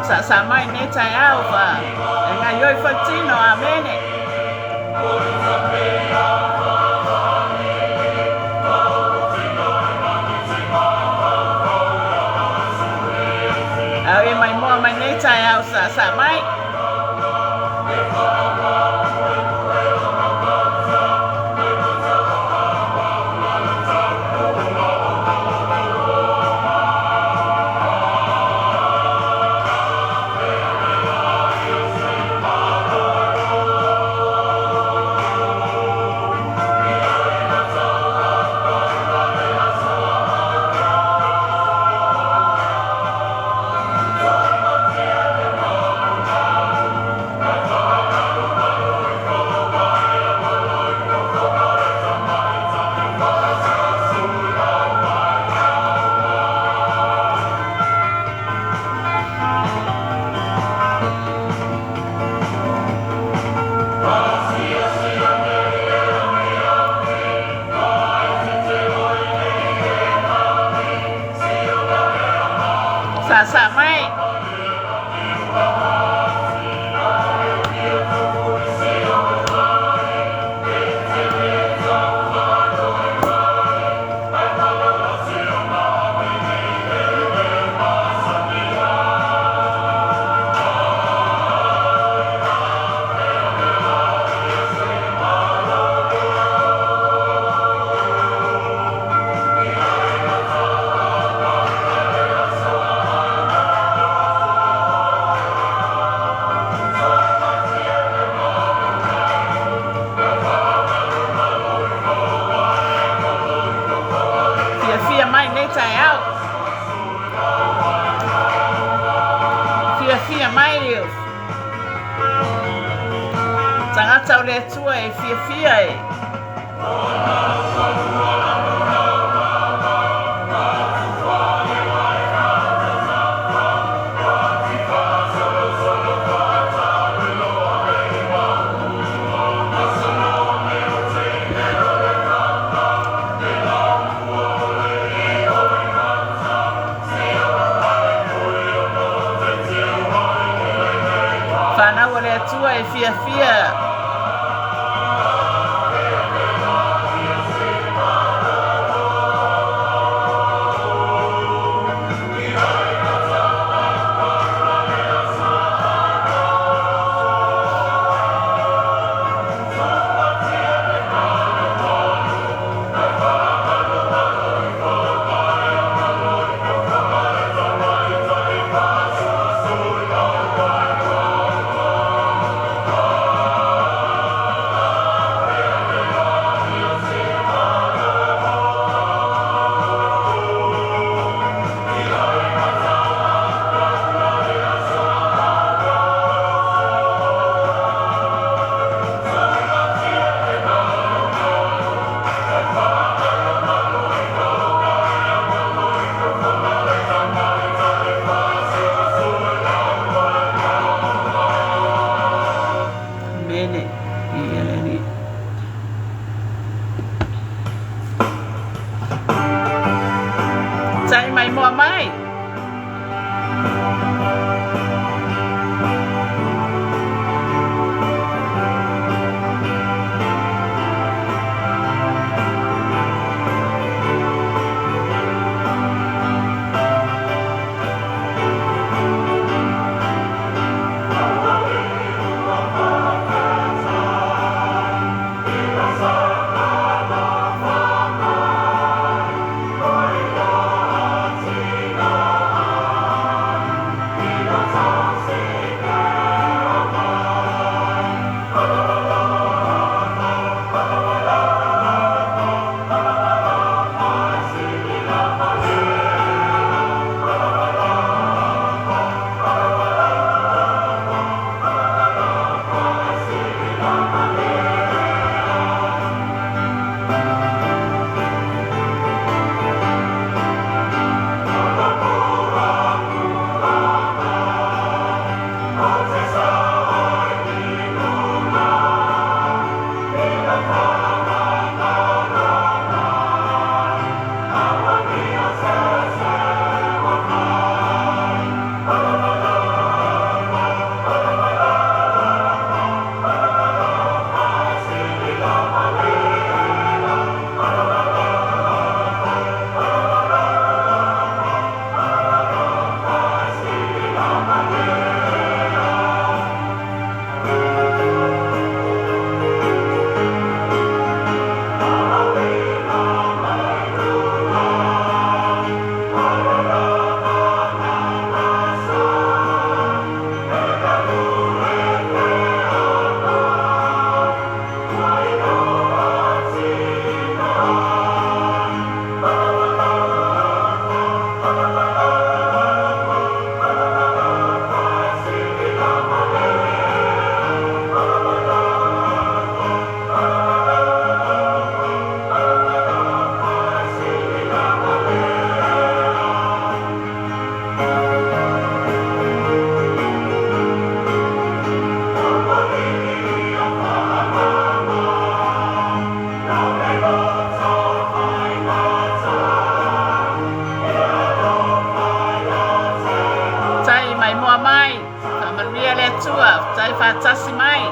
Saasaa mai nei taeao fa e gaoioi foi tino. Amene. Au e mai moa mai nei taeao saasaa mai. Saasaa mai. Fiafia mai nei taeao. Fiafia mai e tagata o le Atua e fiafia e. Whanau o le Atua e fiafia. Tai mai moa mai, whamanuia le Atua, tai whātasi mai.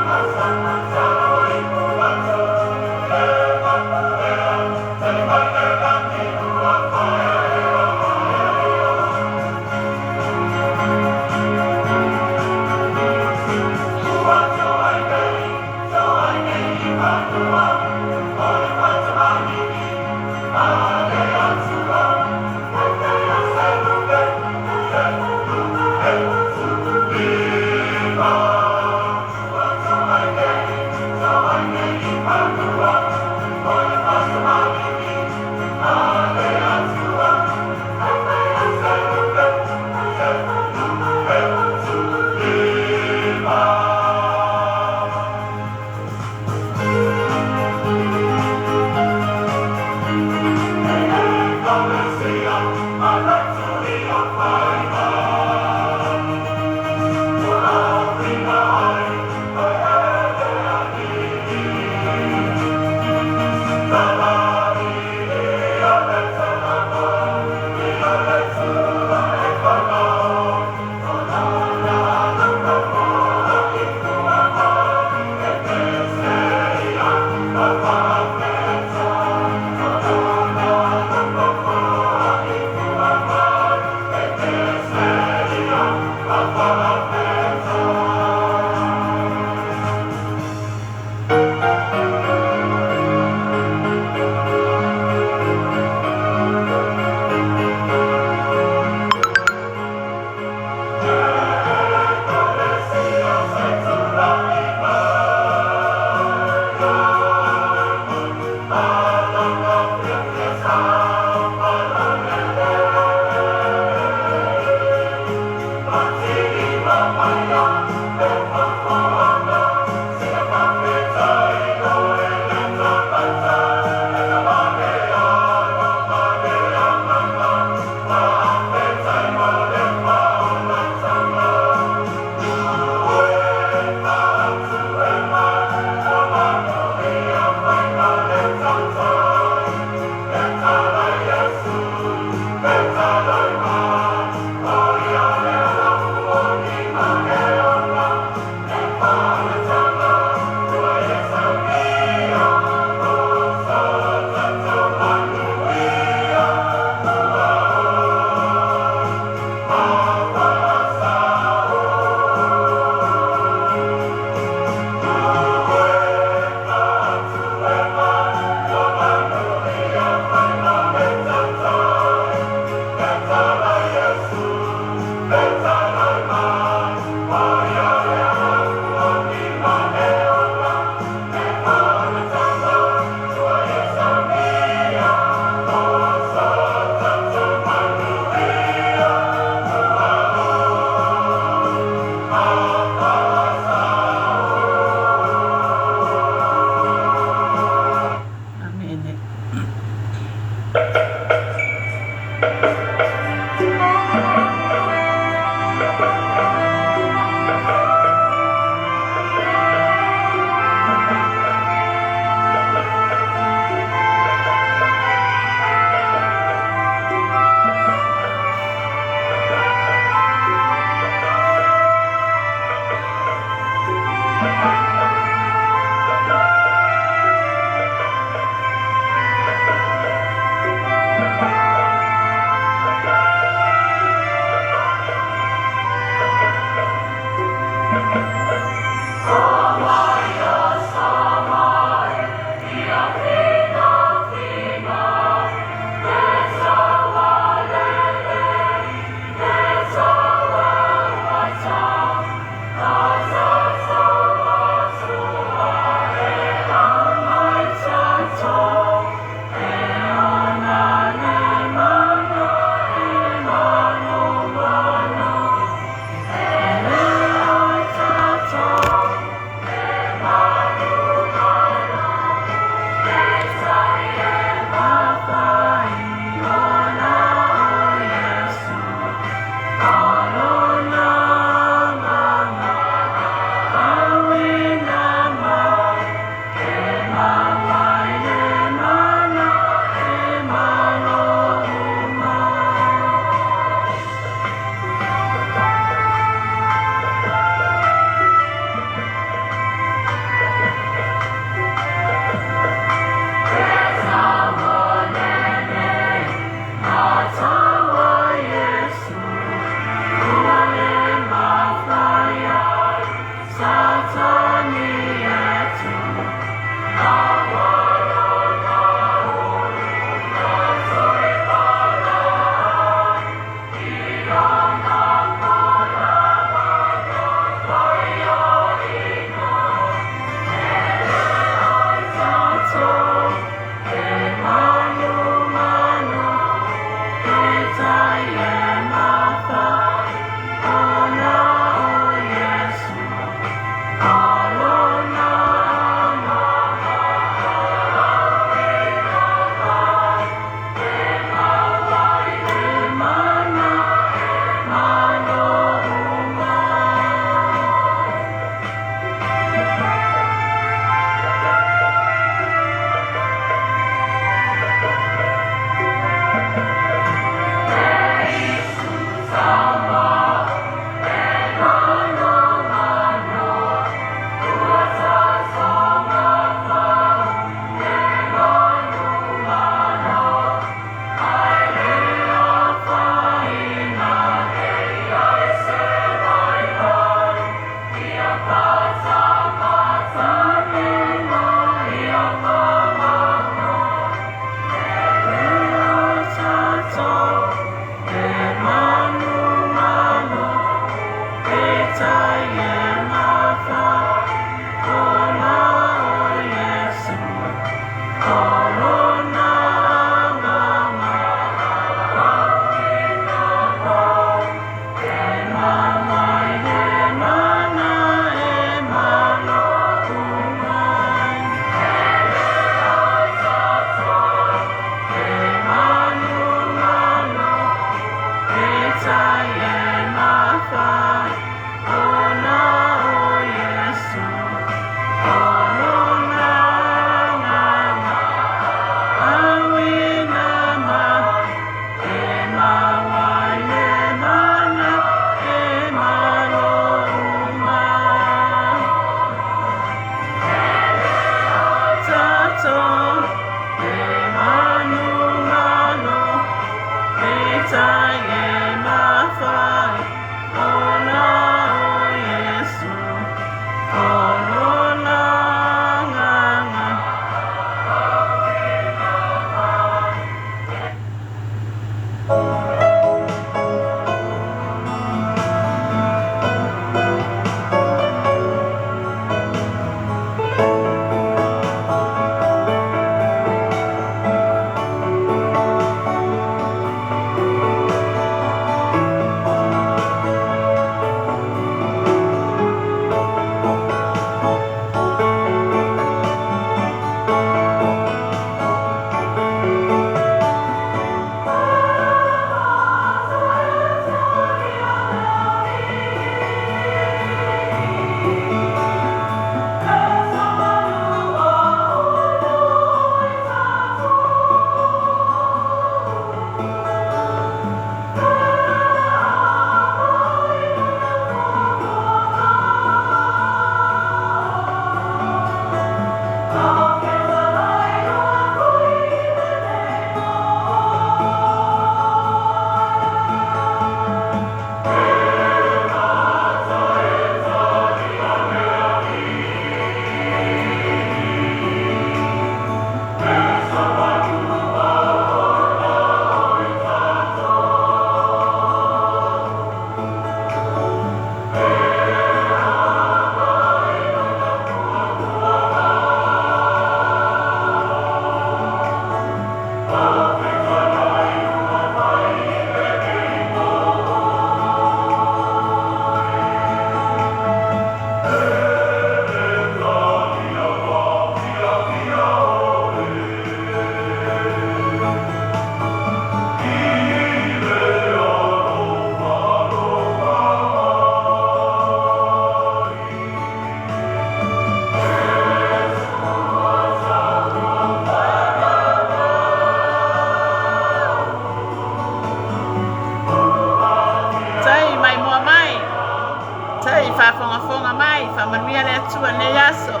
faafogafoga mai, faamanuia le Atua i lenei aso.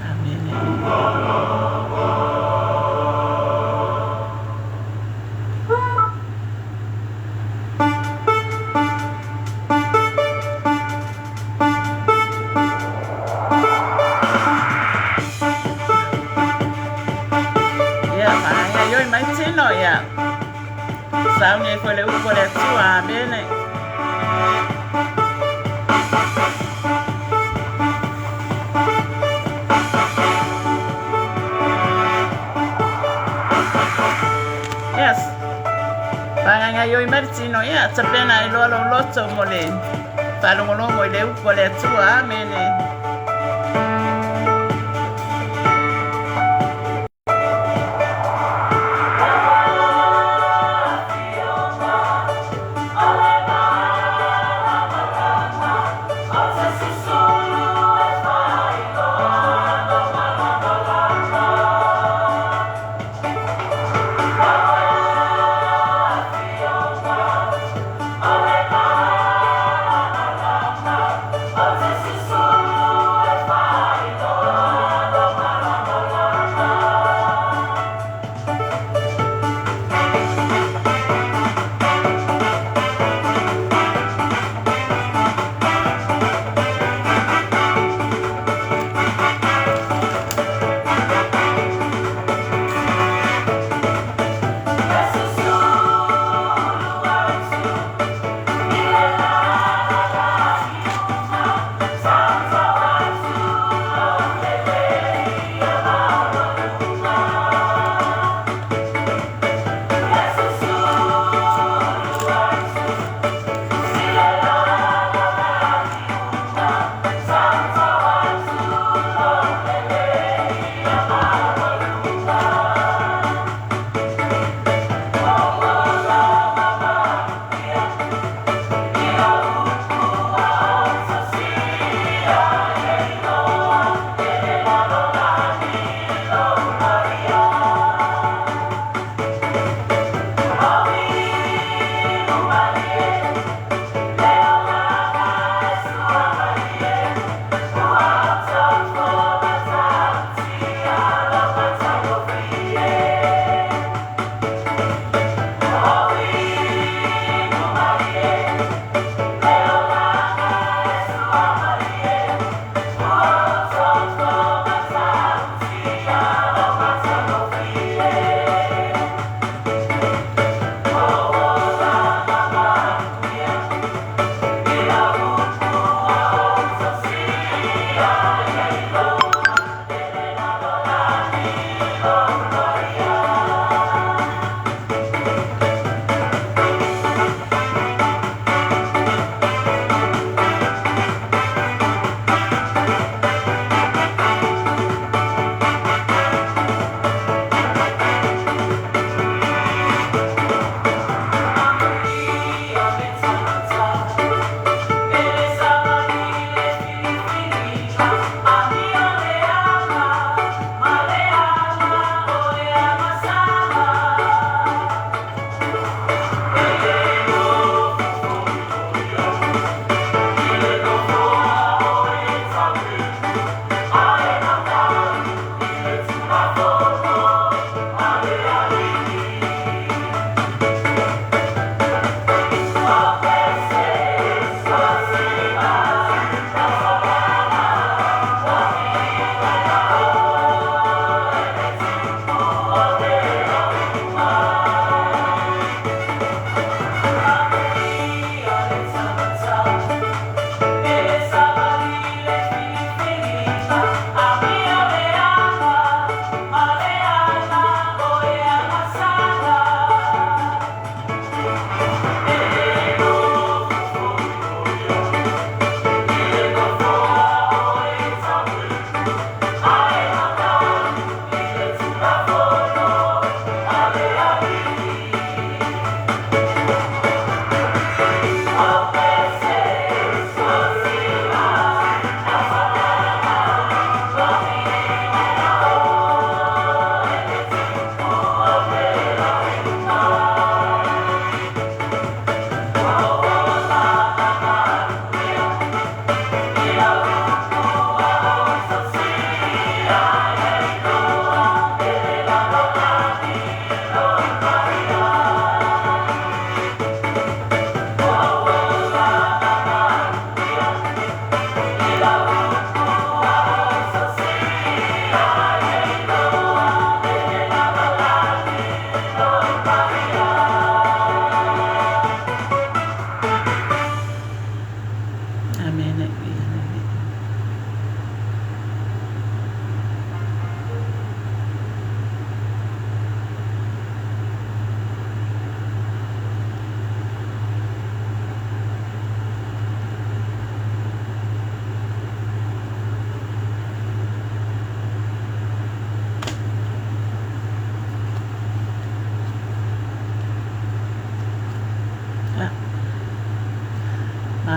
Amene. Ia, faagaioi mai tino, ia. Sauni ai foi le upu a le Atua. Amene. Yes. Faagaioi mai le tino, ia. Tapena ai loa lou loto mo le faalogologo i le upu a le Atua. Amene.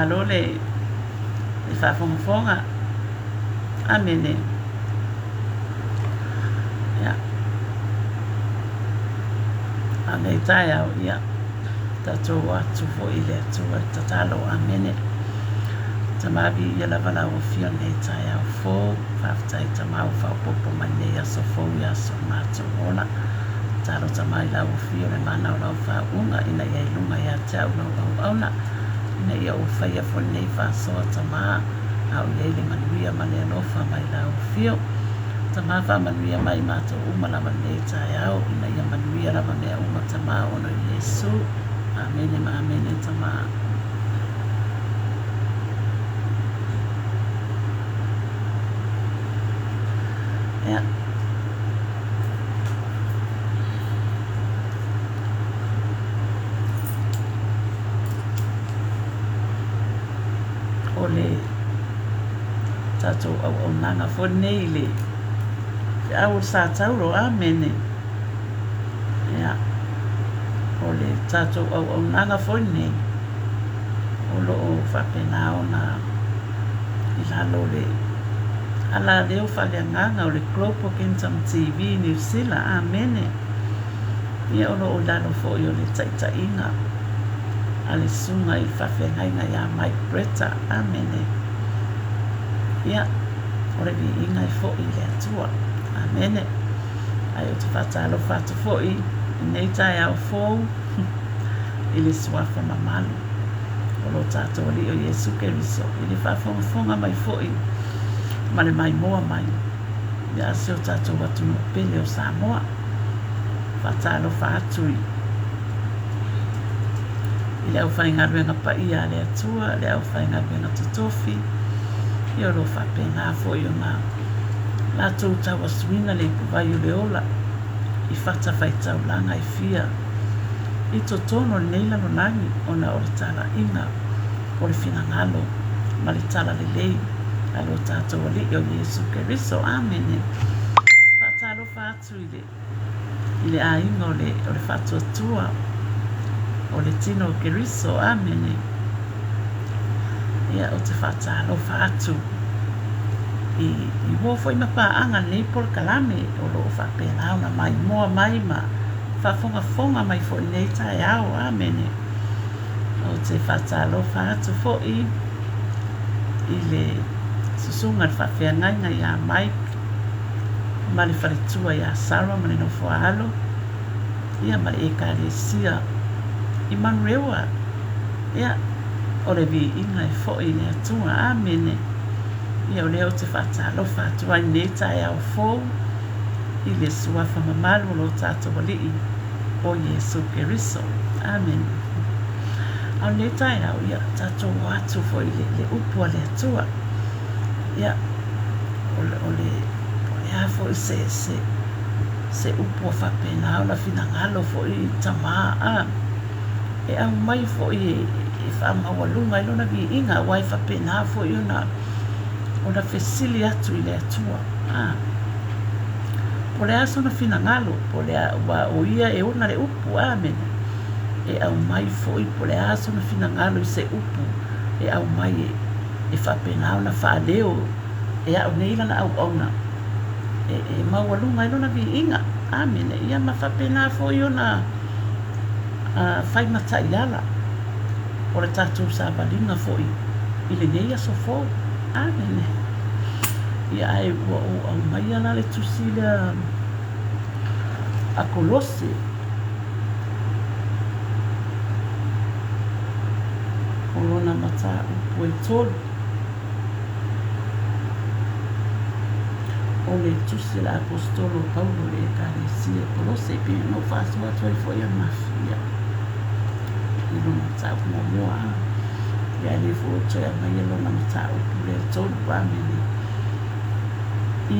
Malo le le faafogafoga. Amene. Ia. A o lenei taeao, ia, tatou o atu foi i le Atua i le tatalo. Amene. Tama viia lava lau Afioga i lenei taeao fou. Faafetai Tama ua faaopoopo mai lenei aso fou i aso o le matou ola. Tatalo Tama i lau Afio le mana o lau faauuga ina ia i luga ia te au lau auauna, ina ia ou faia foi lenei faasoa Tama, a o i ai le manuia ma le alofa mai lau Afio. Tama faamanuia mai i matou uma lava lenei taeao, ina ia manuia lava mea uma Tama ona o Iesu. Amene ma amene Tama. Ia. O le tatou auaunaga foi lenei i le feau o le Sa Tauro. Amene. Ia, o le tatou auaunaga foi lenei o lo o faapena ona i lalo o le alaleo faaleagaga o le Global Kingdom TV Niu Sila. Amene. Ia o lo o i lalo foi o le taitaiga a le Susuga i le Faafeagaiga ia Mike Bretta. Amene. Ia, o le viiga e foi i le Atua. Amene. Ae ou te faatalofa atu foi i lenei taeao fou i le Suafa mamalu o lo tatou Alii o Iesu Keriso i le faafogafoga mai foi ma le maimoa mai ia si o tatou atunuu pele o Samoa. Faatalofa atu i i le aufaigaluega paia a le Atua, le aufaigaluega totofi, ia o lo o faapena foi ona latou tauasuina le ipuvai o le ola i fatafaitaulaga e fia i totonu o lenei lalolagi ona o le talaiga o le finagalo ma le talalelei a lo tatou Alii o Iesu Keriso. Amene. Faatalofa atu i le i le aiga o le o le faatuatua o le tino o Keriso. Amene. Ia, ou te faatalofa atu i i uo foi ma paaga lenei polokalame o lo o faapena ona maimoa mai ma faafogafoga mai foi i lenei taeao. Amene. Ou te faatalofa atu foi i le susuga i le faafeagaiga ia Mike ma le faletua ia Sarah ma le nofo a alo, ia ma le Ekalesia i Manurewa. Ia, o le viiga e foi i le Atua. Amene. Ia, o lea ou te faatalofa atu ai i lenei taeao fou i le Suafa mamalu o lo tatou Alii o Iesu Keriso. Amene. A o lenei taeao, ia, tatou o atu foi i le, le upu a le Atua. Ia, o le, o le, o le a foi se, se, se upu a faapena ona finagalo foi i tama, a, e aumai foi e, e faamaualuga ai lona viiga, aua e faapena foi ona, ona fesili atu i le Atua. A, po o le a sona finagalo, po o le a, aua o ia e ona le upu, amene. E aumai foi po o le a sona finagalo i se upu e aumai e, e faapena ona faaleo e au nei lana auauna e, e maualuga ai lona viiga. Amene. Ia ma faapena foi ona uh, fai ma taiala o le tatou savaliga foi i lenei aso fou. Amene. Ia ae ua ou aumaia la le tusi lea a Kolose. O lona mataupu e tolu. O le tusi a le Aposetolo o Paulo i le Ekalesia i Kolose, e pei ona ou faasoa atu ai foi ananafi i lona mataupu muamua. Ia ae le foi ua toe aumaia lona mataupu lea e tolu. Amene.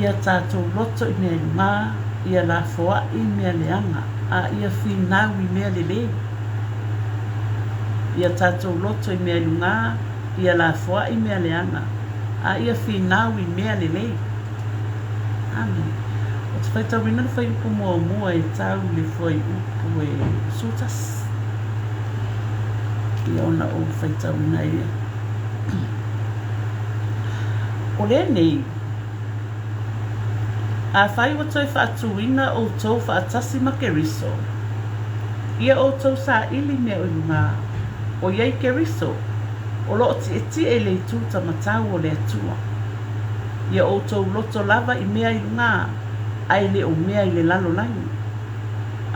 Ia tatou loto i mea i luga, ia lafoai mea leaga, a ia finau i mea lelei. Ia tatou loto i mea i luga, ia lafoai mea leaga, a ia finau i mea lelei. Amene. Ou te faitauina le fuaiupu muamua e tau i le fuaiupu e 11. Ia ona ou faitauina ai lea. O lenei, afai ua toe faatūina ʻoutou faatasi ma Keriso, ia ʻoutou saʻili mea o i lugā, ʻoiai Keriso, o lo o tiʻetiʻe i le itu tamatau o le Atua. Ia ʻoutou loto lava i mea i lugā, a e le o mea i le lalolagi.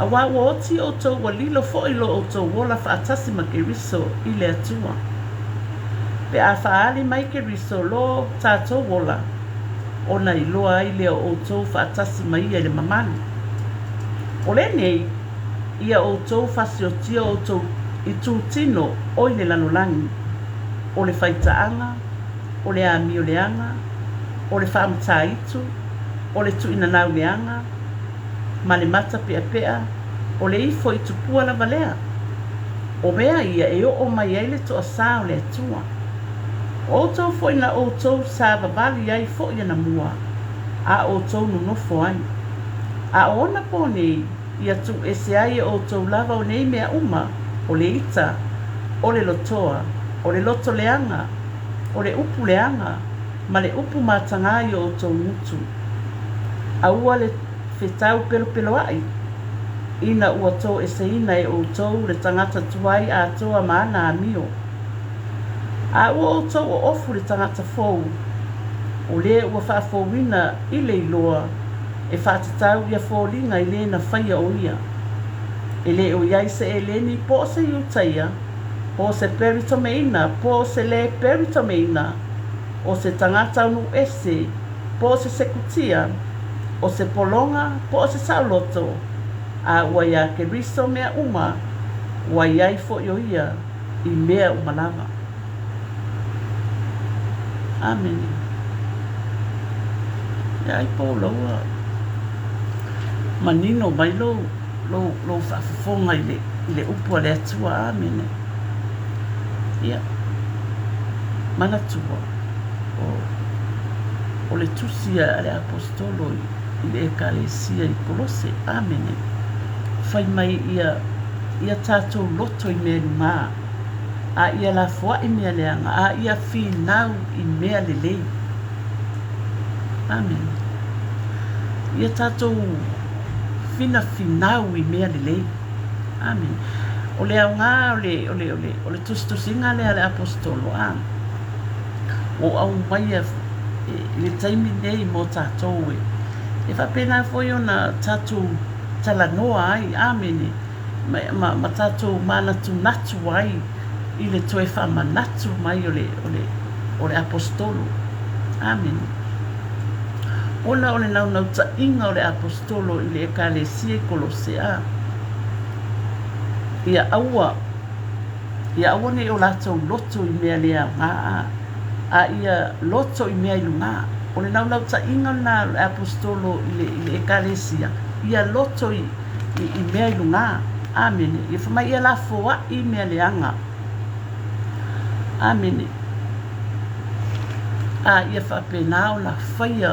Auā ua oti ʻoutou ua lilo foʻi lo ʻoutou ola faatasi ma Keriso i le Atua. Pe a faaali mai Keriso lo tatou ola, ona iloa ai lea o ʻoutou faatasi ma ia i le mamalu. O lenei, ia ʻoutou fasiotia ʻoutou itutino o i le lalolagi, o le faitaaga, o le amio leaga, o le faamataitu, o le tuuinanau leaga, ma le mata peapea, o le ifo i tupua lava lea. O mea ia e oo mai ai le toasā o le Atua. O outou foi na outou savavali ai foi anamua, a outou nonofo ai. A o ona pō nei, ia tuuese ai e outou lava o nei mea uma, o le ita, o le lotoa, o le loto leaga, o le upu leaga, ma le upu matagā i o outou gutu. Aua le fetau pelopeloaʻi, ina ua toeseina e ʻoutou le tagata tuai atoa ma ana amio. A ua ʻoutou oʻofu le tagata fou, o lē ua faafouina i le iloa e faatatau ia foliga i lē na faia o ia. E le o i ai se ʻEleni po o se Iutaia, po o se Peritomeina po o se lē Peritomeina, o se tagata aunuu ese, po o se Sekutia, o se pologa po o se saoloto, a ua iā Keriso mea uma, ua i ai foʻi o ia i mea uma lava. Amene. Ia ai po o la ua manino mai lou, lou, lou faafofoga i le, i le upu a le Atua. Amene. Ia, manatua, o, o le tusi a le Aposetolo i, i le Ekalesia i Kolose. Amene. Fai mai ia, ia tatou loto i mea i lugā, a ia lafoaʻi mea leaga, a ia finau i mea lelei. Amene. Ia tatou finafinau i mea lelei. Amene. O le aoga o le, o le, o le, o le tusitusiga lea a le Aposetolo, a, ua aumaia i le taimi nei mo tatou e, e faapena foi ona tatou talanoa ai, amene, ma, ma, ma tatou manatunatu ai i le toe faamanatu mai o le, o le, o le Aposetolo. Amene. Ona o le naunautaiga o le Aposetolo i le Ekalesia i Kolose, a, ia aua, ia aua ne i o latou loto i mea le aoga, a, a ia loto i mea i lugā. O le naunautaiga lena o le Aposetolo i le, i le Ekalesia, ia loto i, i, i mea i lugā. Amene. Ia fai mai ia lafoaʻi mea leaga. Amene. A ia faapena ona faia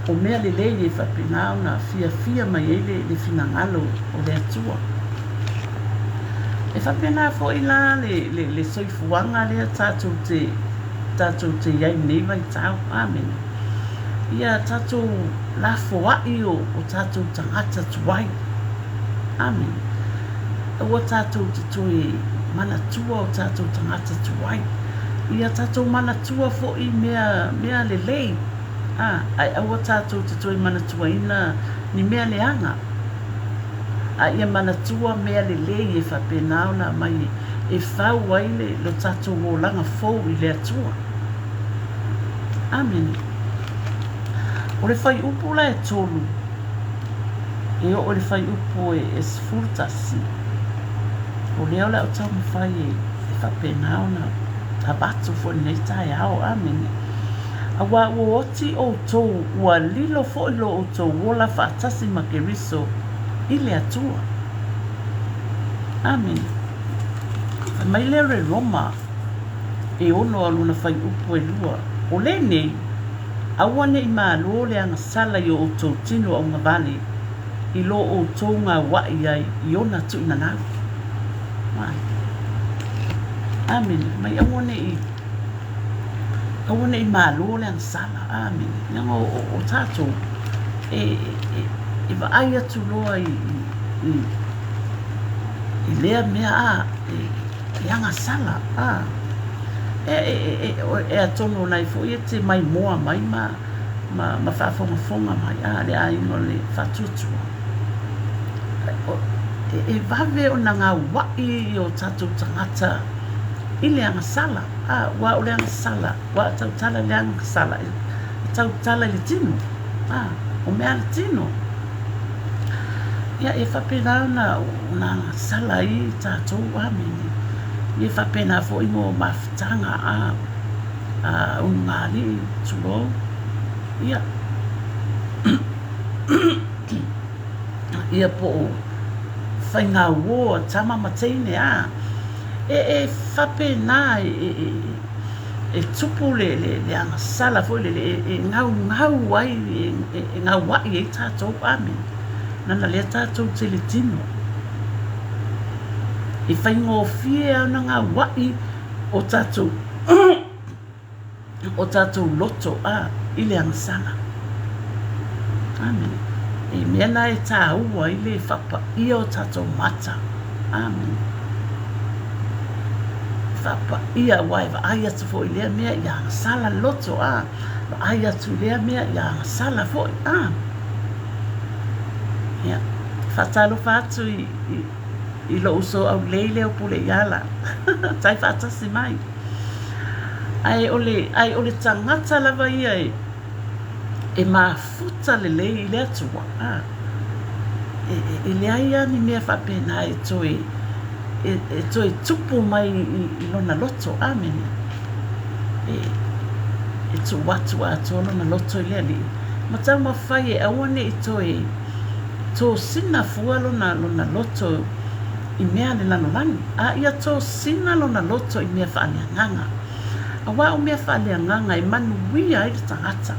o mea lelei e faapena ona fiafia mai ai le, le finagalo o le Atua. E faapena foi la le, le, le soifuaga lea tatou te, tatou te i ai i nei vaitau. Amene. Ia tatou lafoaʻi o, o tatou tagata tuai. Amene. Aua tatou te toe manatua o tatou tagata tuai. Ia tatou manatua foi mea, mea lelei, a, ae aua tatou te toe manatuaina ni mea leaga. A ia manatua mea lelei e faapena ona aumai e fau ai le, lo tatou olaga fou i le Atua. Amene. O le fuaiupu la e tolu, e oo i le fuaiupu e 11, o lea o le a ou taumafai e, e faapena ona avatu foi i lenei taeao. Amene. Auā ua oti ʻoutou, ua lilo foi lo ʻoutou ola faatasi ma Keriso i le Atua. Amene. Fai mai lea o le Roma e ono a lona fuaiupu e lua, O lenei, aua ne i malo le agasala i o ʻoutou tino augavale i lo ʻoutou gauaʻi ai i ona tuuinanau. Amene. Mai aua ne i. Aua ne i malo le agasala. Amene. Leaga o tatou e vaai atu loa i lea mea a, e agasala. E atonu o la e foi e te maimoa mai ma faafogafoga mai a le aiga o le faatuatua. E vave ona gauai o tatou tagata i le agasala. Aua o le agasala, ua tautala i le agasala, e tautala i le tino, o mea a le tino. Ia, e faapena ona agasala ai tatou, amene. Ia, e faapena foi mo mafutaga a ulugalii, tulou, ia, ia po o faigauo a tama ma teine, a. E faapena e tupu le agasala foi lele e gaugau ai, e gauai ai tatou, amene. Leaga lea tatou te le tino. E faigofie lava ona gauai o tatou. o tatou loto a i le agasala. Amene. E mea na e tāua ai le faapaia o tatou mata. Amene. Faapaia aua e vaai atu foi i lea mea ia agasala le loto a, vaai atu i lea mea ia agasala foi a. Ia, faatalofa atu i, i, i lou uso aulei lea o Puleiala. Tai faatasi mai. Ae o le, ae o le tagata lava ia e, e mafuta lelei i le Atua, ā, e, e, e leai lava ni mea faapena e toe, e, e toe tupu mai i, i lona loto. Āmene. E, e tuu atu atoa lona loto i le Alii, ma taumafai e aua ne i toe tosina fua lona, lona loto i mea a le lalolagi, a ia tosina lona loto i mea faaleagaga. Aua o mea faaleagaga e manuia ai le tagata.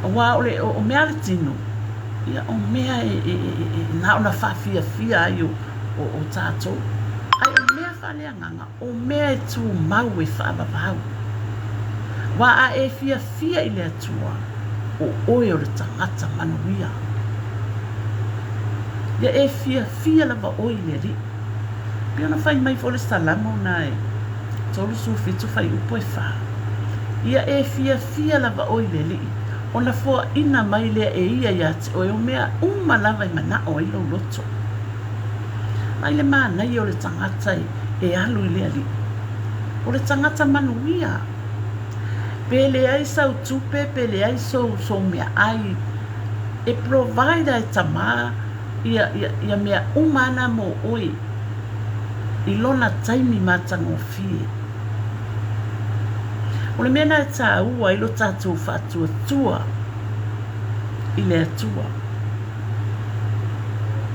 Aua o le o mea a le tino, ia o mea e, e, e, e na ona faafiafia ai o, o, o tatou. Ae o mea faaleagaga, o mea e tumau e faavavau. Aua a e fiafia i le Atua, o oe o le tagata manuia. Ia e fiafia lava oe i le Alii. Pei ona fai mai foi le Salamo na e 37 fuaiupu e 4, Ia e fiafia lava oe i le Alii, ona foaina mai lea e ia iā te oe o mea uma lava e manao ai lou loto. Mai le manaia o le tagata e alu i le Alii. O le tagata manuia. Pe leai sau tupe, pe leai sou, sou meaai, e provide e Tama ia, ia, ia mea uma ana mo oe i lona taimi matagofie. O le mea lena e tāua ai lo tatou faatuatua i le Atua.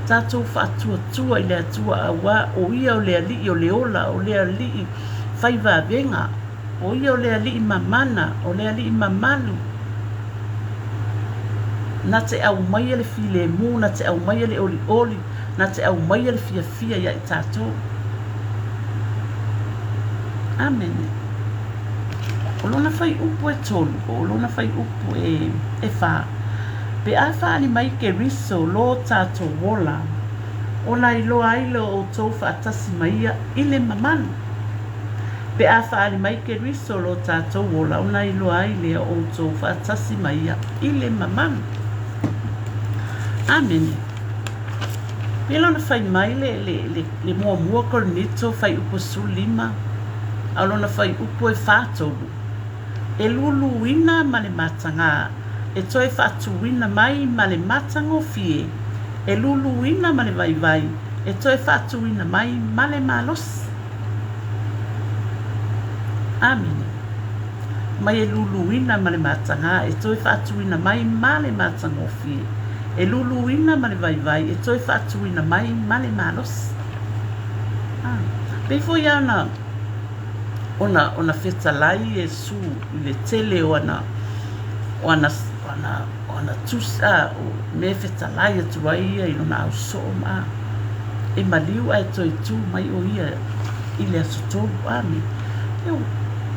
Tatou faatuatua i le Atua auā o Ia o le Alii o le ola, o le Alii fai vavega, o Ia o le Alii mamana, o le Alii mamalu. Na te aumaia le filemu, na te aumaia le olioli, na te aumaia le fiafia ia i tatou. Amene. O lona fuaiupu e tolu, o lona fuaiupu e, e whā. Pe a whaali mai Keriso lo tatou ola, ona iloa ai lea o outou faatasi ma ia i le mamalu. Pe a faaali mai Keriso lo tatou ola, ona iloa ai lea o outou faatasi ma ia i le mamalu. Amene. Pei ona fai mai le, le, le, le muamua Korinito fuaiupu 15, a o lona fuaiupu e 43, E luluina ma le matagā, e toe faatuina mai ma le matagofie, e luluina ma le vaivai, e toe faatuina mai ma le malosi. Amene. Mai e luluina ma le matagā, e toe faatuina mai ma le matagofie, e luluina ma le vaivai, e toe faatuina mai ma le malosi. Ah, pei foi lava ona ona ona fetalai Iesu i le tele o ana o ana o ana o ana tusi a o mea e fetalai atu ai ia i lona ausoo ma e maliu ae toe tu mai o ia i le aso tolu. Amene.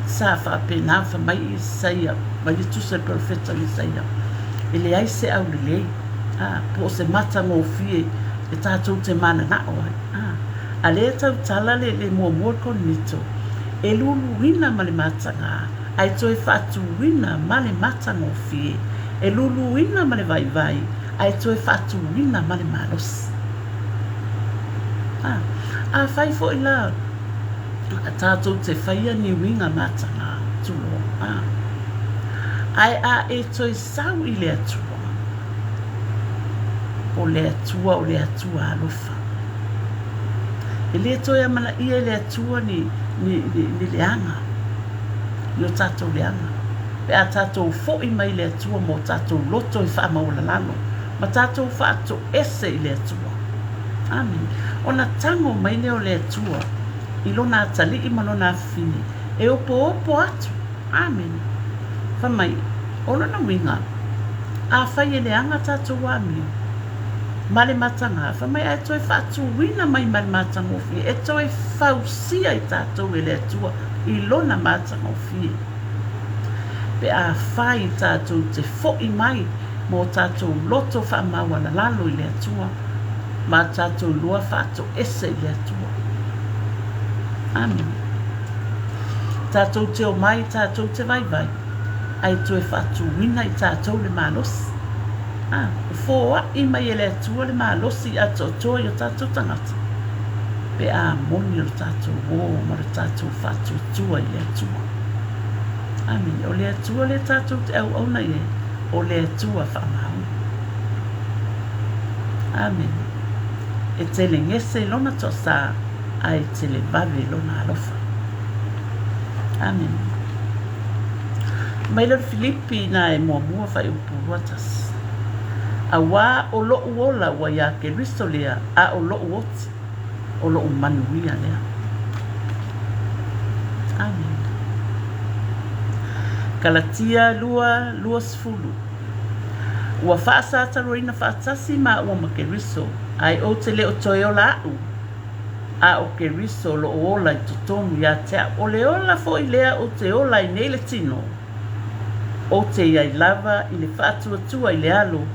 Sa faapena fai mai Isaia, mai le tusi a le perofeta o Isaia, e leai se aulelei, a, po o se matagofie e tatou te mananao ai. A, a lea e tautala le, le muamua o le Korinito, e luluina ma le matagā, ae toe faatuina ma le matagofie, e luluina ma le vaivai, ae toe faatuina ma le malosi. A, afai foi la tatou te faia ni uiga matagā, tulou, a, ae a e toe sau i le Atua, o le Atua o le Atua alofa. E le toe amanaia e le Atua ni, ni, ni, ni leaga, ni o tatou leaga. Pe a tatou fo'i mai i le Atua ma o tatou loto e faamaualalalo, ma tatou faatoese i le Atua. Amene. Ona tago mai lea o le Atua i Lona atalii ma Lona afafine, e opoopo atu. Amene. Fai mai, o lona uiga, afai e leaga tatou amio ma le matagā, fai mai ae toe faatuina mai ma le matagofie, e toe fausia i tatou e le Atua i Lona matagofie. Pe afai tatou te fo'i mai ma o tatou loto faamaualalalo i le Atua, ma tatou iloa faatoese i le Atua. Amene. Tatou te omai, tatou te vaivai, ae toe faatuina i tatou le malosi. A, ua foai mai e le Atua le malosi atoatoa i o tatou tagata, pe a moni o le tatou ō ma lo tatou faatuatua i le Atua. Amene. O le Atua lea tatou te auauna i ai, o le Atua faamaoni. Amene. E telegese i Lona toasā, ae televave Lona alofa. Amene. Mai lea o le Filipi nā e muamua faaiupu 21. Auā o loʻu ola ua iā Keriso lea, a o loʻu oti, o loʻu manuia lea. Amene. Kalatia 2, 20. Ua faasataroina faatasi māua ma Keriso, ae ou te le o toe ola aʻu, a o Keriso o lo o ola i totonu iā te a'u. O le ola foi lea ou te ola ai nei le tino, ou te i ai lava i le faatuatua i le Alo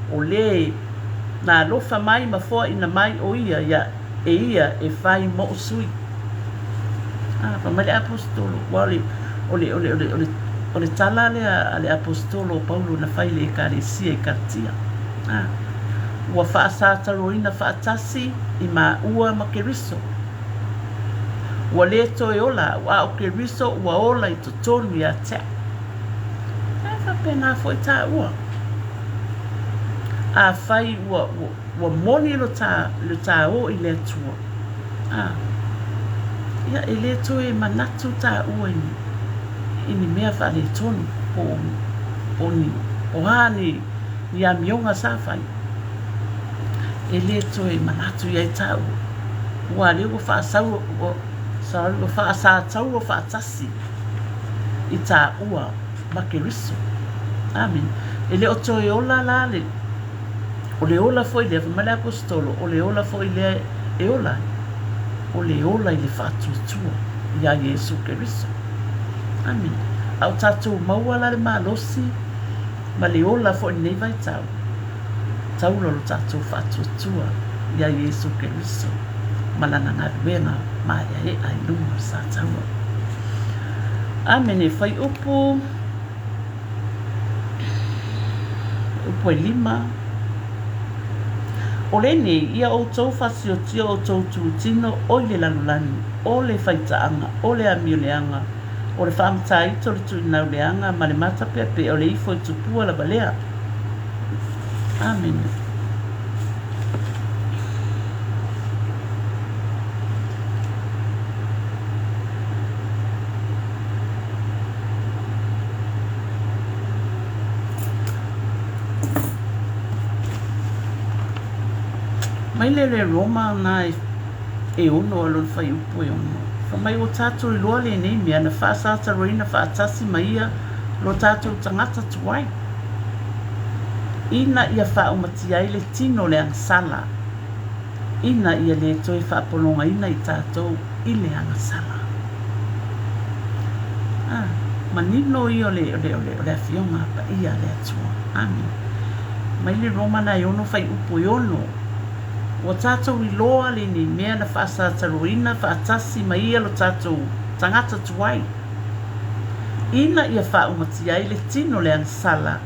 o le na alofa mai ma foaina mai o ia ia e ia e fai moʻu sui. A, fai mai le Aposetolo, ua o le, o le, o le, o le, o le, o le tala lea a le Aposetolo o Paulo na fai i le Ekalesia i Kalatia. A, ua faasataroina faatasi i māua ma Keriso. Ua lē toe ola au, a o Keriso ua ola i totonu iā te a'u. E faapena foi tāua. Afai ua, ua, ua moni lo tā, lo tā ō i le Atua, a, ia, e lē toe manatu tāua i ni, i ni mea faaletonu, po o, po o ni, po o a ni, ni amioga sa fai. E lē toe manatu i ai tāua, ua lea ua faasau, ua, sorry, ua faasataua faatasi i tāua ma Keriso. Amene. E le o toe ola la le, o le ola foi lea, fai mai le Aposetolo, o le ola foi lea e ola ai, o le ola i le faatuatua iā Iesu Keriso. Amene. A o tātou maua la le malosi ma le ola foi i lenei vaitau, taula lo tatou faatuatua iā Iesu Keriso ma Lana galuega maeaea i luga o le sataua. Amene. Fuaiupu, Fuaiupu e lima. O lenei, ia outou fasiotia outou tutino o i le lalolagi, o le faitaaga, o le amioleaga, o le faamataito o le tuinau leaga ma le matapeapea o le ifo i tupua lava lea. Amene. Mai le le Roma na e e ono a lona fuaiupu e ono. Fai mai ua tatou iloa lenei mea na faasataroina faatasi ma ia lo tatou tagata tuai, ina ia faaumatia ai le tino o le agasala, ina ia le toe faapologaina i tatou i le agasala. A, manino ia o le, o le, o le, o le Afioga Paia a le Atua. Amene. Mai le Roma e 6 fuaiupu e 6. Ua tatou iloa lenei mea na faasataroina faatasi ma ia lo tatou tagata tuai, ina ia faaumatia ai le tino le agasala,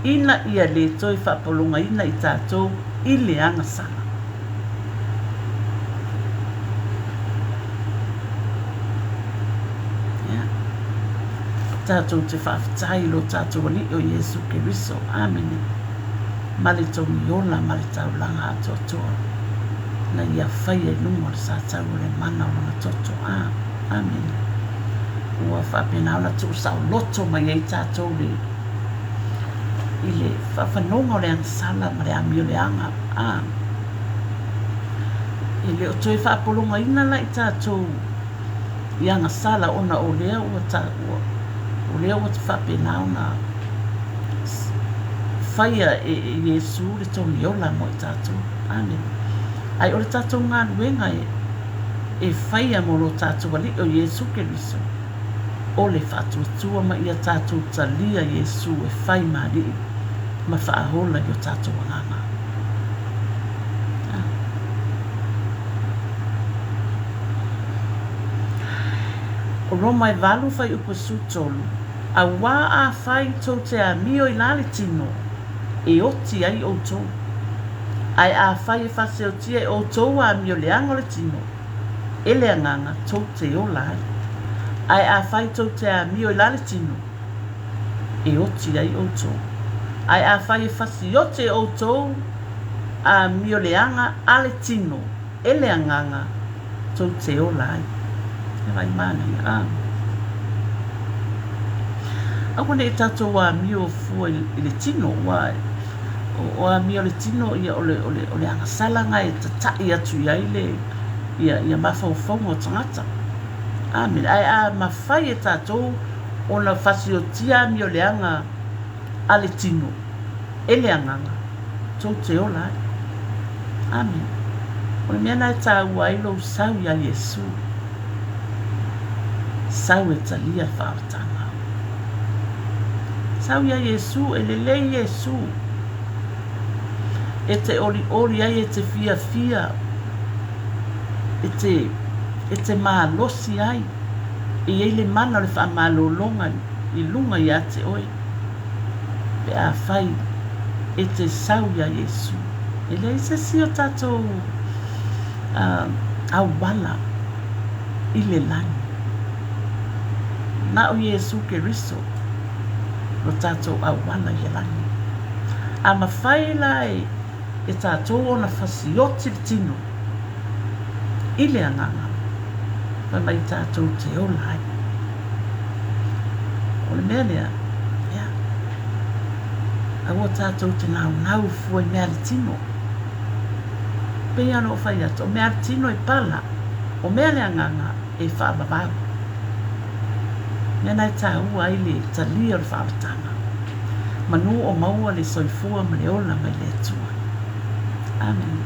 ina ia le toe faapologaina i tatou i le agasala. Ia, tatou te faafetai i lo tatou Alii o Iesu Keriso. Amene. Ma le togi ola ma le taulaga atoatoa na ia faia i luga o le satau o le mana o lona toto. A, amene. Ua faapena ona tuusaoloto mai ai tatou le i le faafanoga o le agasala ma le amioleaga. A, e le o toe faapologaina la i tatou i agasala ona o lea ua ta, ua, o lea ua faapena ona faia e, e Iesu le togi ola mo i tatou. Amene. Ae o le tatou galuega e, e faia mo lo tatou Alii o Iesu Keriso, o le faatuatua ma ia tatou talia Iesu e fai ma Alii ma faaola i o tatou agaga. O Roma e 8 fuaiupu e 13, Auā afai tou te amio i la le tino, e oti ai outou. Ae afai e faaseotia e outou amio leaga o le tino, e le agaga tou te ola ai. Ae afai tou te amio i la le tino, e oti ai outou. Ae afai e fasioti e outou amioleaga a le tino e le agaga, tou te ola ai. E vai manaia, a. Aua ne i tatou amio fua i le tino, ua o amio le tino, ia o le, o le, o le agasala na e tata'i atu i ai le, ia, ia mafaufauga o tagata. Amene. Ae a mafai e tatou ona fasiotia amioleaga a le tino e le agaga, tou te ola ai. Amene. O le mea lena e taua ai lou sau iā Iesu. Sau e talia le faaolataga. Sau iā Iesu, e lelei Iesu. E te olioli ai, e te fiafia, e te, e te malosi ai. E i ai le mana o le faamalologa i luga iā te oe, pe afai e te sau iā Iesu. E leai se isi o tatou auala i le lani. Na o Iesu Keriso lo tatou auala i le lani. A mafai la e tatou ona fasioti le tino i le agaga, fai mai tatou te ola ai. O le mea lea, ia, aua tatou te naunau fua i mea a le tino. Pei lava ona ou fai atu, o mea a le tino e pala, o mea a le agaga e faavavau. Mea na e taua ai le talia o le faaolataga. Manu o maua le soifua ma le ola mai le Atua. Amene.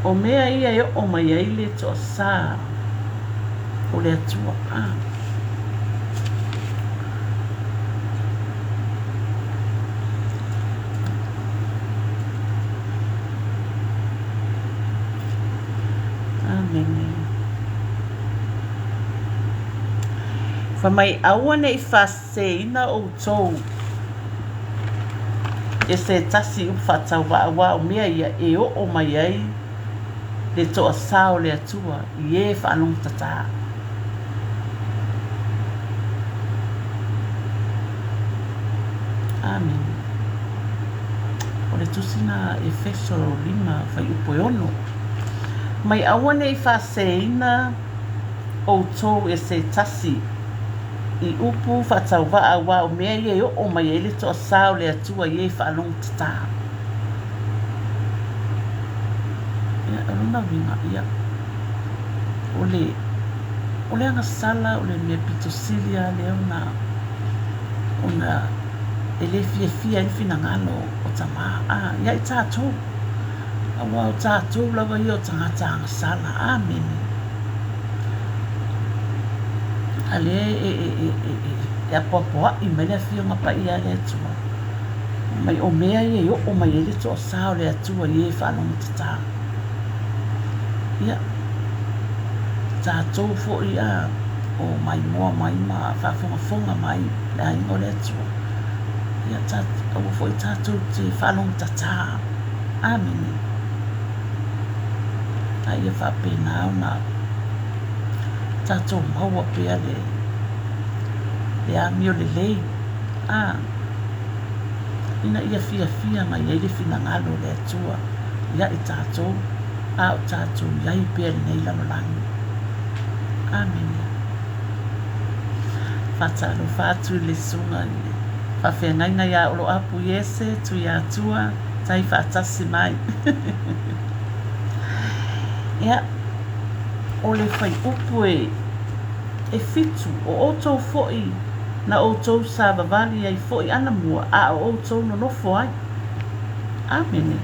O mea ia e oo mai ai le toasā o le Atua. Ah. Amene. Fai mai, Aua ne i faasēina ʻoutou e se tasi i upu faatauvaa, aua o mea ia e oo mai ai le toasā o le Atua i e faalogotatā. Amene. O le tusi na Efeso 5 fuaiupu e 6. Mai aua ne i faasēina ʻoutou e se tasi i upu faatauvaa aua o mea ia e oo mai ai le toasā o le Atua i e faalogotatā. Ia, o lona uiga, ia, o le, o le agasala, o le mea pito sili lava lea ona Ona e le fiafia ai le finagalo o Tamā, ā, ia i tātou, aua o tātou lava ia o tagata agasala. Āmene. A lea e, e, e, e, e, e apoapoaʻi mai le Afioga Paia a le Atua, mai o mea ia e oo mai ai le toasā o le Atua i e faalogotatā. Ia, tātou foi, ā, o maimoa mai ma faafogafoga mai le aiga o le Atua. Ia, tā, aua foi tātou te faalogotatā. Āmene. A ia faapena ona tātou maua pea le, le amio lelei, ā, ina ia fiafia mai ai le finagalo o le Atua ia i tātou, a o tātou i ai pea i lenei lalolagi. Āmene. Whātalofa atu i le susuga i le faafeagaiga iā Oloapu Iese, Tuiatua, tai whaatasi mai. Ia, o le whaiupu e, e fitu, o outou foʻi na outou savavali ai foʻi anamua, a o outou nonofo ai. Āmene.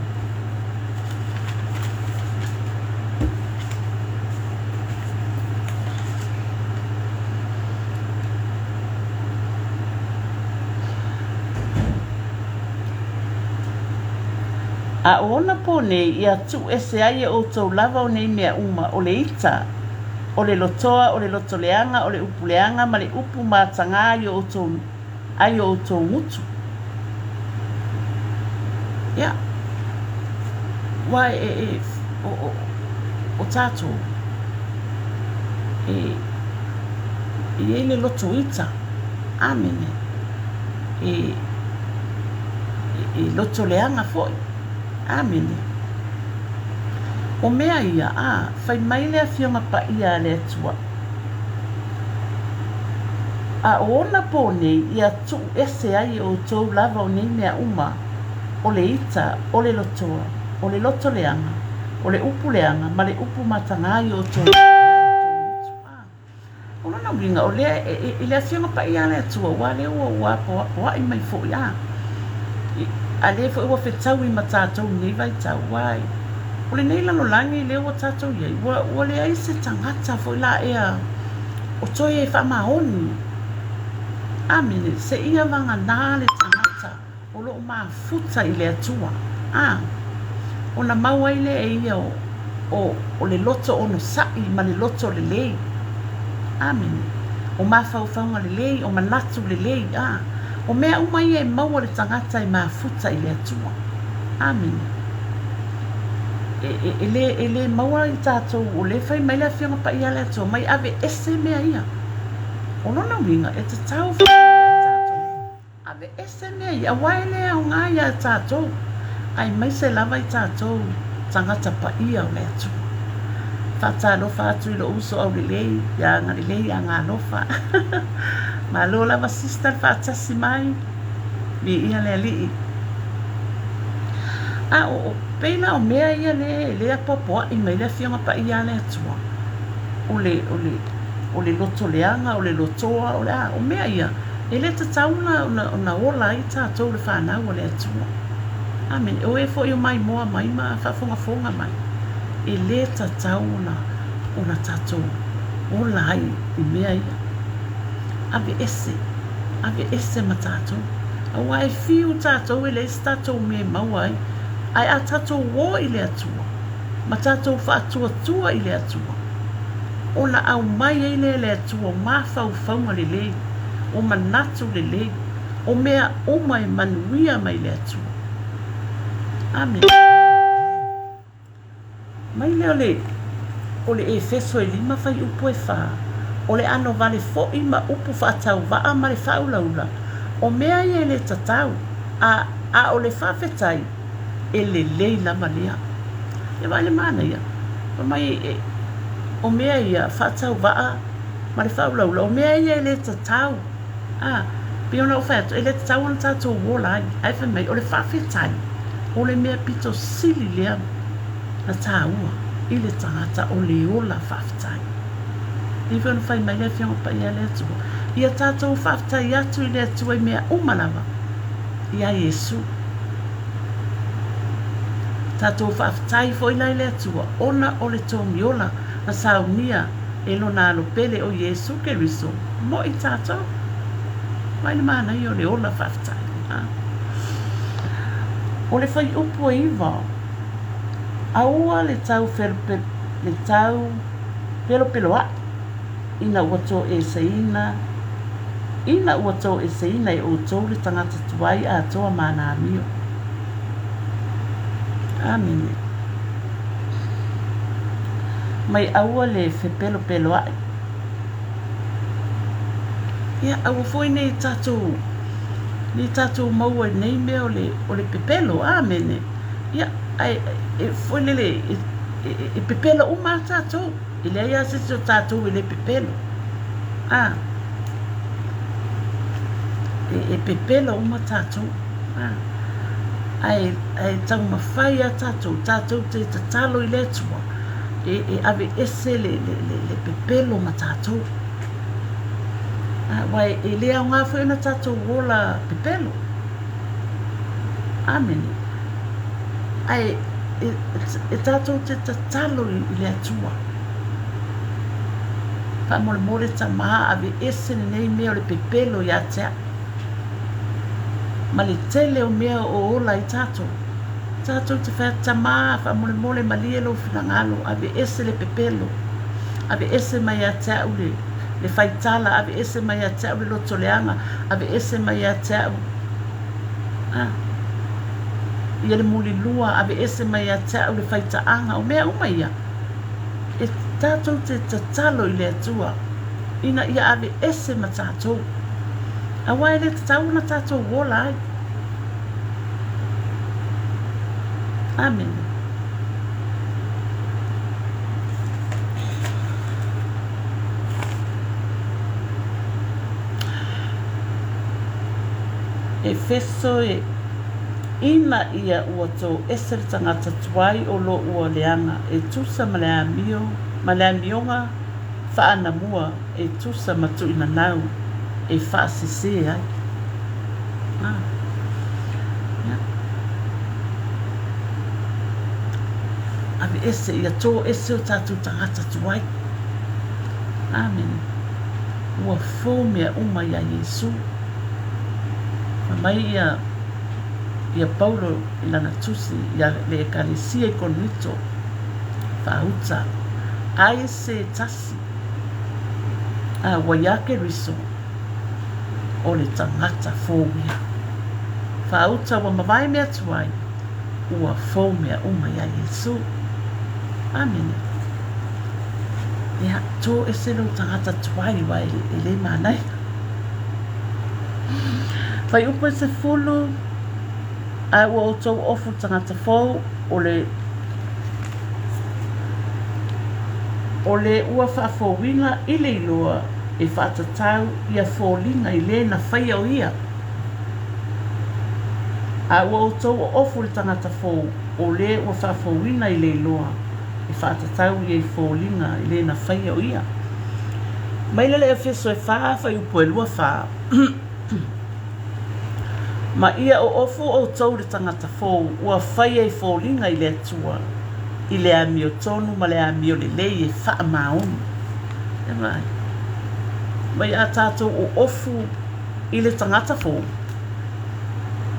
A ʻo ona pō nei, ia tuʻu ese ai e ʻoutou lava o nei mea uma, ʻo le ita, ʻo le lotoa, ʻo le loto leaga, ʻo le ʻupu leaga, ma le ʻupu mātagā i o ʻoutou ai o ʻoutou gutu. Ia, ua e, e, o, o, o tātou, e, e i ai le loto ita, āmene, e, e, e loto leaga foʻi, āmene. O mea ia, ā, fai mai le Afioga Paia a le Atua, A ʻo ona pō nei, ia tuʻu ese ai e ʻoutou lava o nei mea uma, ʻo le ita, ʻo le lotoa, ʻo le loto leaga, ʻo le ʻupu leaga, ma le ʻupu matagā i ʻoutou iā ʻoutou gutu. A ʻo lona uiga, ʻo lea e, e, i le Afioga Paia a le Atua, ua lea ua, ua apoapoaʻi mai foʻi, a, i, a lea foʻi ua fetaui ma tātou i nei vaitau, ua, ʻo lenei lalolagi lea ua tātou i ai, ua, ua leai se tagata foʻi la ea o toe e faamaoni. Āmene, seia vaganā le tagata o loo mafuta i le Atua, ā, ona mau ai lea e ia o, o, o le loto onosaʻi ma le loto lelei. Āmene. O mafaufauga lelei, o manatu lelei, ā, o mea uma ia e maua le tagata e mafuta i le Atua. Āmene. E, e, e lē, e lē maua i tātou, o lē fai mai le Afioga Paia a le Atua, mai aveese mea ia. O lona uiga, e tatau foi ia i tātou, aveese mea ia, aua e lē aoga ia i tātou, aemaise lava i tātou tagata paia o le Atua. Faatalofa atu i lou uso aulelei, ia agalelei, ia agalofa. Malo lava sister le faatasi mai. Viia le Alii. A o, o pei la o mea ia le, le apoapoaʻi mai le Afioga Paia a le Atua, o le, o le, o le loto leaga, o le lotoa, o le a, o mea ia, e le tatau ona, ona, ona ola ai tātou le whanau a le Atua. Amene. O e foʻi o maimoa mai ma faafogafoga mai, e le tatau ona, ona tātou ola ai i mea ia. Aveese, aveese ma tātou. Aua e whiu tātou e leai se tātou mea e maua ai, ae a tātou ō i le Atua, ma tātou whaatuatua i le Atua, ona aumai ai lea e le Atua o mafaufauga lelei, o manatu lelei, o mea uma e manuia mai le Atua. Amene. Mai lea o le, o le Efeso e lima fuaiupu e fā, o le ʻano wale foʻi ma upu faatauvaa ma le faaulaula, o mea ia e le tatau, a, a o le faafetai, e lelei lava lea. Ia vaai le manaia, fai mai e, o mea ia faatauvaa ma le faaulaula, o mea ia e le tatau, a, pei ona ou fai atu, e le tatau ona tatou ola ai, ae fai mai, o le faafetai, o le mea pito sili lea na tāua i le tagata o le ola faafetai. Pei foi ona fai mai le Afioga Paia a le Atua, Ia tatou faafetai atu i le Atua i mea uma lava, iā Iesu. Tatou faafetai foi la i le Atua ona o le togiola na saunia e Lona Alo pele o Iesu Keriso mo i tatou. Mai le manaia o le ola faafetai. O le fuaiupu e iva, aua le tau le tau pelopeloaʻi ina ua toeseina ina ua toeseina e outou le tagata tuai atoa ma ana amio. Amene. Mai aua le fepelopeloaʻi. Ia, aua foi nei tatou nei tatou maua i nei mea o le o le pepelo. Amene. Ia, ae e foi lele e, e, e pepelo uma a tatou. E leai lava se isi o tatou e le pepelo. A. E, e pepelo uma tatou. A. Ae, ae taumafai a tatou, tatou te tatalo i le Atua e, e aveese le, le, le, le pepelo ma tatou. A, aua e, e le aoga foi ona tatou ola pepelo. Amene. Ae e, e tatou te tatalo i, i le Atua. Faamolemole tamā aveese lenei mea o le pepelo ia te au. Ma le tele o mea o ola ai tatou. Tatou te fai atu, tamā faamolemole malie lou finagalo, aveese le pepelo. Aveese mai ia te au le, le faitala, aveese mai ia te au le loto leaga, aveese mai ia te au a, ia le mulilua, aveese mai ia te au le faitaaga, o mea uma ia, e tatou te tatalo i le Atua, ina ia aveese ma tatou, aua e le tatau ona tatou ola ai. Amene. Efeso e, ina ia ua tou ese le tagata tuai o lo ua leaga e tusa ma le amio ma le amioga faanamua e tusa ma tuuinanau e faasese ai. Ah. Yeah. Aveese, ia tō ese o tātou tagata tuai. Amene. Ua fou mea uma iā Iesū. Fai mai ia, ia Paulo i lana tusi iā le Ekalesia i Korinito, Faauta, ai se tasi, a ua iā Keriso, o le tagata fou ia. Faauta ua mavae mea tuai, ua fou mea uma iā Iesū. Amene. Ia, tō ese lou tagata tuai aua e le manaia. Fuaiupu e sefulu, a ua outou ofu tagata fou, o le o le ua faafouina i le iloa e faatatau ia foliga i le na faia o ia. A ua outou oofu le tagata fou, o le ua faafouina i le iloa e faatatau ia i foliga i le na faia o ia. Mai le le Efeso e fa fuaiupu e lua fa. Ma ia oofu outou le tagata fou ua faia i foliga i le Atua, i le amiotonu ma le amio lelei e faamaoni. E vaai. Mai a tatou oofu i le tagata fou,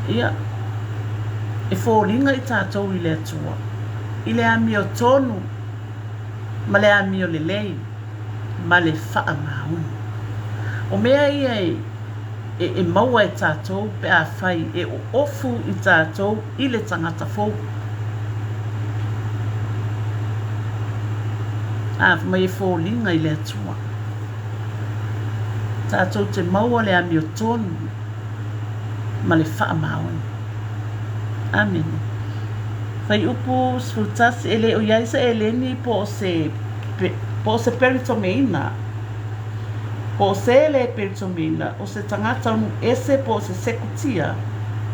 ia, e foliga i tatou i le Atua, i le amiotonu ma le amio lelei ma le faamaoni. O mea ia e, e, e maua e tatou pe afai e oofu i tatou i le tagata fou. Ā, fai mai e foliga i le Atua. Tatou te maua le amiotonu ma le faamaoni. Amene. Fuaiupu 11, E le o i ai se Eleni po o se, po o se Peritomeina, po o se le Peritomeina, o se tagata o Nuʻese po o se Sekutia,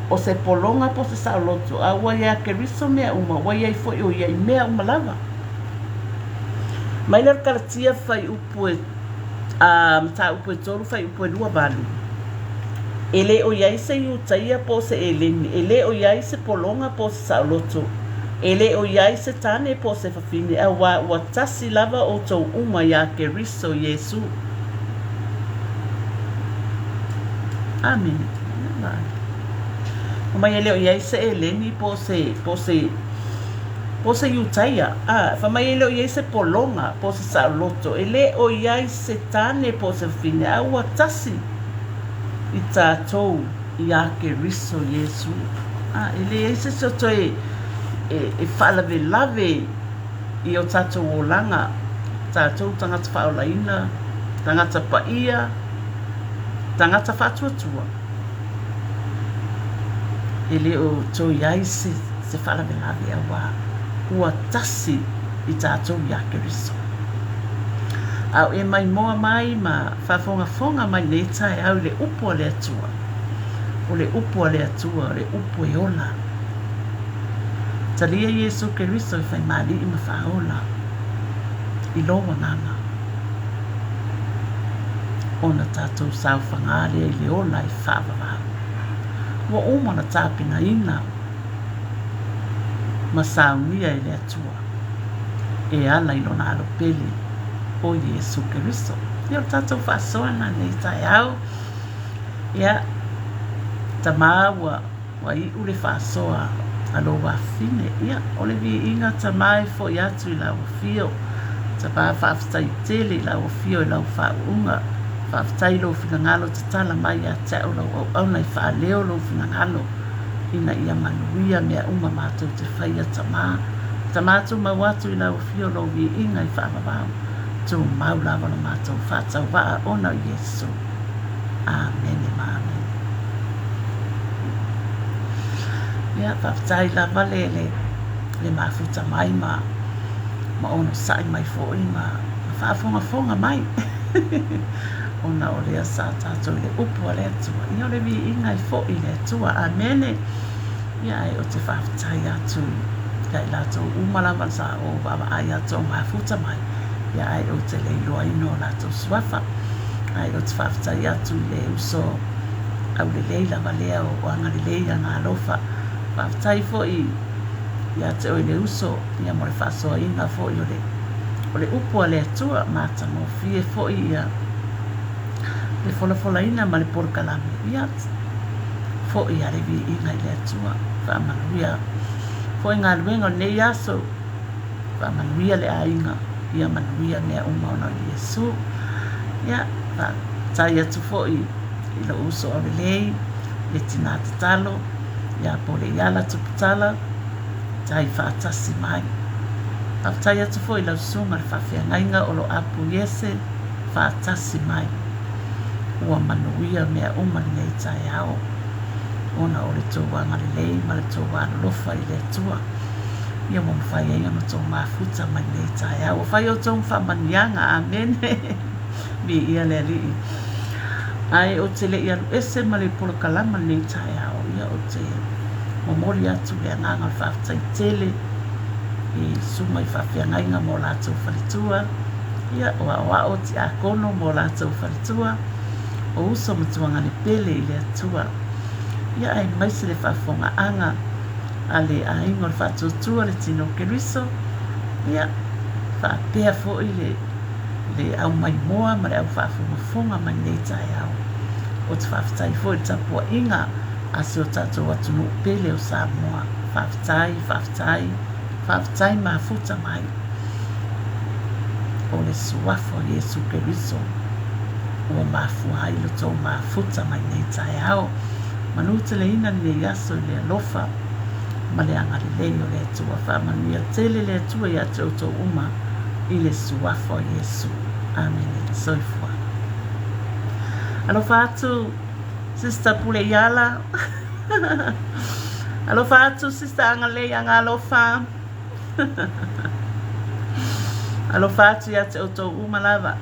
o se pologa po o se saoloto, a ua iā Keriso mea uma, ua i ai foi ʻo ia i mea uma lava. Mai lea o le Kalatia fuaiupu e. A mataupu e 3 fuaiupu e 28. E le o i ai se Iutaia po o se ʻEleni, e le o i ai se pologa po o se saoloto, e le o i ai se tāne po o se fafine, auā ua tasi lava ʻoutou uma iā Keriso Iesū. Āmene. Fai mai e le o i ai se ʻEleni po o se, po o se, po o se Iutaia, a, fai mai e le o i ai se pologa po o se saoloto, e le o i ai se tāne po o se fafine, a ua tasi i tātou iā Keriso Iesū. A, e leai se isi o toe e, e faalavelave i o tātou olaga, tātou tagata faaolaina, tagata paia, tagata faatuatua. E le o toe i ai se, se faalavelave auā ua tasi i tātou iā Keriso. A o e maimoa mai ma faafogafoga mai nei taeao i le upu a le Atua. O le upu a le Atua, o le upu e ola. Talia Iesu Keriso e faimāliʻi ma faaola i lou agaga. Ona tātou saofagā lea i le ola e faavavau. Ua uma ona tapenaina ma saunia e le Atua e ala i Lona Alo pele o Iesu Keriso. Ia o le tātou faasoa lena nei taeao. Ia, Tamā ua, ua iʻu le faasoa a lou afafine. Ia, o le viiga Tamā e foʻi atu i lau afio. Tamā faafetai tele i lau afio i lau faauuga. Faafetai i lou finagalo tatala mai ia te au lau auauna i faaleo lou finagalo ina ia manuia mea uma matou te faia Tamā. Tamā tumau atu i lau afio lou viiga i faavavau. Tumau lava lo matou faatauvaa ona o Iesu. Amene ma amene. Ia, faafetai lava le, le, le mafuta mai ma, ma onosai mai foi ma, ma faafogafoga mai. Ona o lea sa tātou i le upu a le Atua. Ia o le viiga e foi i le Atua. Amene. Ia ae ou te faafetai atu ia i latou uma lava sa ou vaavaai atu o mafuta mai, ia ae ou te le iloaina o latou suafa. Ae ou te faafetai atu i le uso aulelei lava lea o Agalelei Agaalofa. Faafetai foi ia te oe le uso ia mo le faasoaina foi o le o le upu a le Atua, matagofie foi ia le folafolaina ma le polokalame. Ia foi a le viiga i le Atua. Faamanuia foi galuega o lenei aso. Faamanuia le aiga. Ia manuia mea uma ona o Iesu. Ia, faafetai atu foi i lou uso aulelei, le tinā tatalo, ia Poleiala Tuputala, tai faatasi mai. Faafetai atu foi i lau susuga i le faafeagaiga o lo Apu Iese, faatasi mai. Ua manuia mea uma lenei taeao ona o le tou agalelei ma le tou alolofa i le Atua. Ia ua mafai ai ona tou mafuta mai lenei taeao. Ua fai outou ma faamanuiaga. Amene. Viia le Alii. Ae ou te le i alu ese ma le polokalama lenei taeao, ia ou te momoli atu le agaga o le faafetai tele i susuga i faafeagaiga ma o latou faletua, Ia, o aoao tiakono ma o latou faletua, o uso ma tuagane pele i le Atua. Ia, aemaise le faafofogaaga a le aiga o le Faatuatua le Tino o Keriso, ia, faapea foi le, le au maimoa ma le au faafogafoga mai lenei taeao. Ou te faafetai foi i le tapuaiga a si o tatou atunuu pele o Samoa. Faafetai, faafetai, faafetai mafuta mai. O le Suafa o Iesu Keriso ua mafua ai lo tou mafuta mai nei taeao. Manuteleina lenei aso i le alofa ma le agalelei o le Atua. Faamanuia tele le Atua ia te outou uma i le Suafa o Iesu. Amene. Soifua. Alofa atu Sister Puleiala. Alofa atu Sister Agalelei Agalofa. Alofa atu ia te outou uma lava.